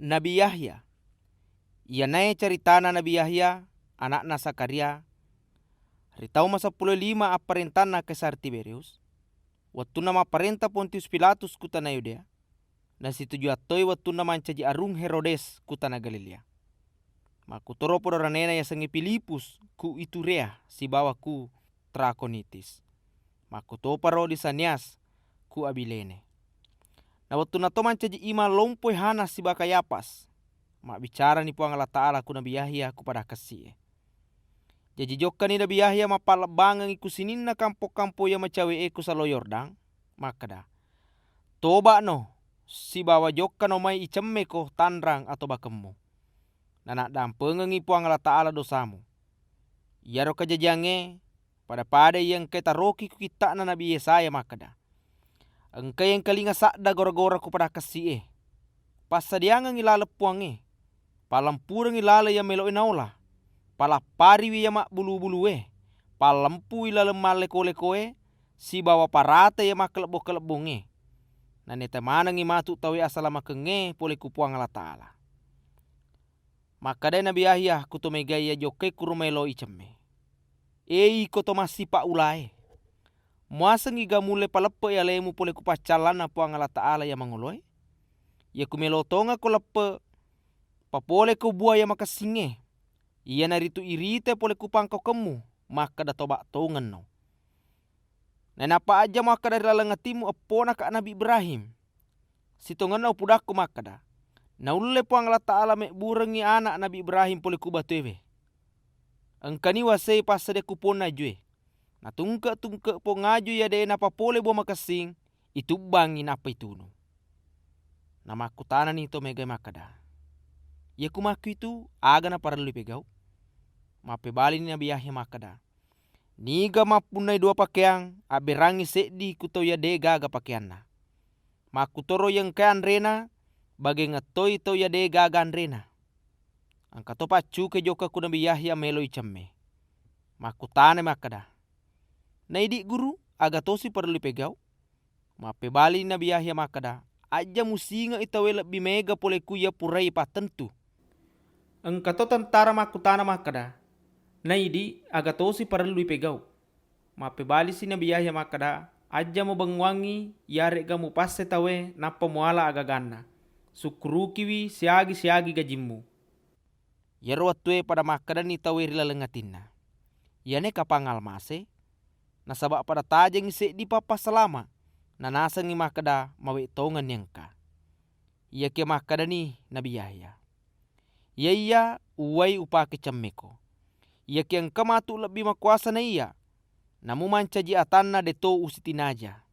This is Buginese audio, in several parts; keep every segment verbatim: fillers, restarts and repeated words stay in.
Nabi Yahya. Iyanaé caritana Nabi Yahya, ana'na Zakharia, ri taung maseppulo lima apparéntanna Kaisar Tiberius, wettunna mapparénta Pontius Pilatus ku tana Yudéa, nasitujuang toi wettunna mancaji arung Hérodés ku tana Galiléa. Makkutoro podo ranéna yasengngé Filipus ku Ituréa sibawa ku Trakonitis. Makkutoparo Lisanias ku Abiléné. Na wettunna to mancaji imang lompoi Hanas sibawa Kayapas, mabbicarani Puang Allah Taala ku Nabi Yahya ku padakessi'é. Jaji jokkani Nabi Yahya mappallebbangengngi ku sininna kampo-kampo iya macawé'é ku Salo Yordan, makkeda, "Toba'no sibawa jokkano mai icemméko tanrang atau bakemmu. Nanaddampengengngi Puang Allah Taala dosamu." Iyaro kajajiyangngé pada-pada iya engkaé taroki ku kitta'na Nabi Yesaya makkeda, "Engkai engkalinga sadda gora-gora ku padakessi'é. Passadiyangengngi laleng Puwangnge. Palempurengngi laleng iya mélo'é naola. Palappariwi iya mabbulu-bulué. Palempui laleng malléko-lékoé sibawa paratai iya makkelebbo-kelebbongngé. Nanéta manengngi matu tauwé asalamakengngé polé ku Puang Allah Taala." Makkedai Nabi Yahya ku to méga iya jokkai kuro maélo icemmé, "É iko to massipa ulaé, muasengngi ga mullé paleppe'i alému polé ku paccallanna Puang Allah Taala iya mangoloé? Iyaku mélo tongekko leppe', papoléko buwa iya makessingngé, iyanaritu irita polé ku pangkaukemmu makkeda toba' tongenno. Nainappa ajjamo makkeda ri laleng atimmu, epponaka Nabi Ibrahim. Sitongenna upudakko makkeda, naullé Puang Allah Taala mébburengngi ana' Nabi Ibrahim polé ku batuéwé. Engkani waséi passadiyakku ponna ajué. Natungke-tungke pong aju iya dé'é napapolé buwa makessing, itubbangngi nappa itunu." Namakkutanani to mégaé makkeda, "Iyaku makkuitu aga naparellu ipégau'?" Mappébalini Nabi Yahya makkeda, "Niga mappunnai duwa pakéyang, abbérangngi séddi ku tau iya dé' gaga pakéyanna. Makkutoro iya engkaé anréna, bagéngeng toi tau iya dé' gaga anréna." Engka to paccuké jokka ku Nabi Yahya maélo icemmé. Makkutanai makkeda, "Naidi Guru, aga tosi parellu ipégau'?" Mappébalini Nabi Yahya makkeda, "Ajja musinge'i tauwé lebbi maéga polé ku iya puraé ipattentu." Engka to tentara makkutana makkeda, "Naidi aga tosi parellu ipégau'?" Mappébalisi Nabi Yahya makkeda, "Ajja mubengnguwangngi iyaré'ga mupassé tauwé nappa muala agaganna. Sukkurukiwi siagi-siagi gajimmu." Iyaro wettué pada makkedani tauwé ri laleng atinna, "Iyané kapang Almasé, nasaba pada tajengngi séddi pappassalama', nanasengngi makkeda mawé' tongenni engka." Iyakiya makkedani Nabi Yahya, "Iya-iya uwai upaké cemméko. Iyakiya engka matu lebbi makuwasa na iyya, namu mancaji atanna dé'to usitinaja."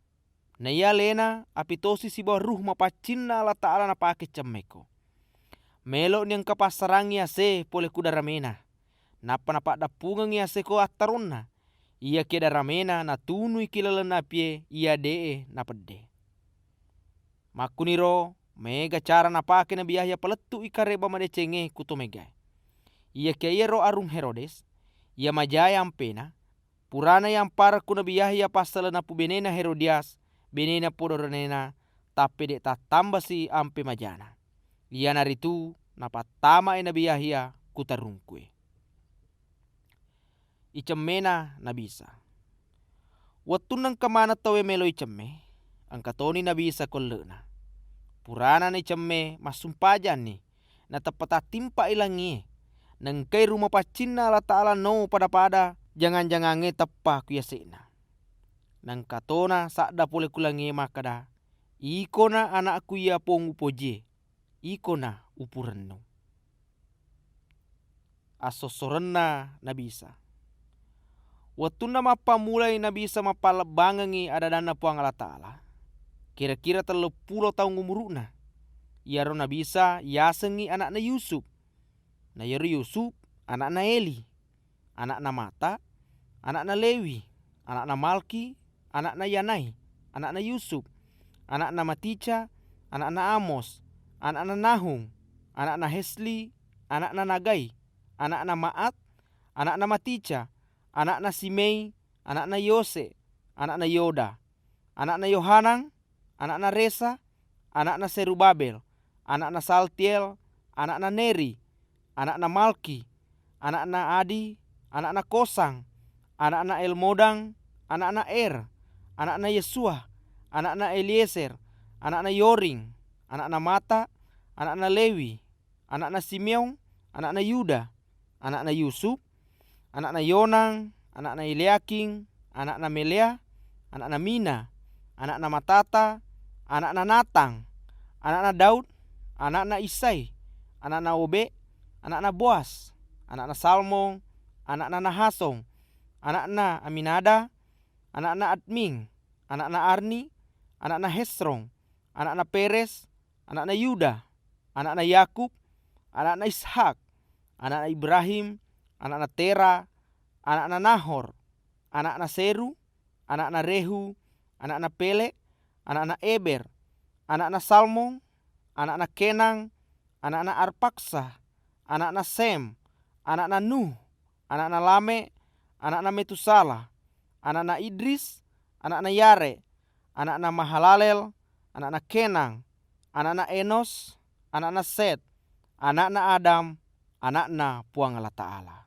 Naiya aléna apitosi sibawa Ruh Mapaccinna Allataala napaké cemméko. Mélo'ni engka passarangngi asé polé ku daraména, nappa napaddeppungengngi aséko attaronna, iyakiya daraména natunui ki lalenna apié iya dé'é napeddé. Makkuniro maéga cara napaké Nabi Yahya palettu'i karéba madécéngngé ku to mégaé. Iyakiya iyaro Arung Hérodés, iya majaé ampéna, purana yampareng ku Nabi Yahya passaleng napubénéna Hérodias, bénéna podo ranéna, tappé dé' tattambasi ampé majana. Iyanaritu napattama'i Nabi Yahya ku tarungkué. Icemména Nabi Isa. Wettunna engka maneng tauwé mélo icemmé, engka toni Nabi Isa ko elle'na. Purana naicemmé, massumpajanni, nateppa tattimpa'i langié, naengkai Ruh Mapaccinna Allataala no pada-pada jangang-jangangngé teppa ku yasé'na. Naengka tona sadda polé ku langié makkeda, "Ikona Ana'ku iya Pong Upojiyé, ikona Upurennu." Assossorenna Nabi Isa. Wettunna mappammulai Nabi Isa mappallebbangengngi ada-adanna Puang Allataala, kira-kira telluppulo taung umuru'na. Iyaro Nabi Isa yasengngi ana'na Yusuf. Na iyaro Yusuf ana'na Eli, ana'na Mata, ana'na Lewi, ana'na Malki, ana'na Yanai, ana'na Yusuf, ana'na Matica, ana'na Amos, ana'na Nahum, ana'na Hesli, ana'na Nagai, ana'na Ma'at, ana'na Matica, ana'na Simei, ana'na Yose, ana'na Yoda, ana'na Yohanan, ana'na Resa, ana'na Zerubabel, ana'na Saltiel, ana'na Neri, ana'na Malki, ana'na Adi, ana'na Kosang, ana'na Elmodang, ana'na Er, ana'na Yesua, ana'na Eliezer, ana'na Yoring, ana'na Mata, ana'na Lewi, ana'na Simeon, ana'na Yuda, ana'na Yusuf, ana'na Yonang, ana'na Eliakim, ana'na Melea, ana'na Mina, ana'na Matata, ana'na Natang, ana'na Daud, ana'na Isai, ana'na Obe, ana'na Boas, ana'na Salmon, ana'na Nahasong, ana'na Aminada, ana'na Admin, ana'na Arni, ana'na Hesron, ana'na Peres, ana'na Yuda, ana'na Yakub, ana'na Ishak, ana'na Ibrahim, ana'na Tera, ana'na Nahor, ana'na Seru, ana'na Rehu, ana'na Pele, ana'na Eber, ana'na Salmon, ana'na Kenang, ana'na Arpaksa, ana'na Sem, ana'na Nuh, ana'na Lame, ana'na Metusala, ana'na Idris, ana'na Yare, ana'na Mahalalel, ana'na Kenang, ana'na Enos, ana'na Set, ana'na Adam, ana'na Puang Allah Ta'ala.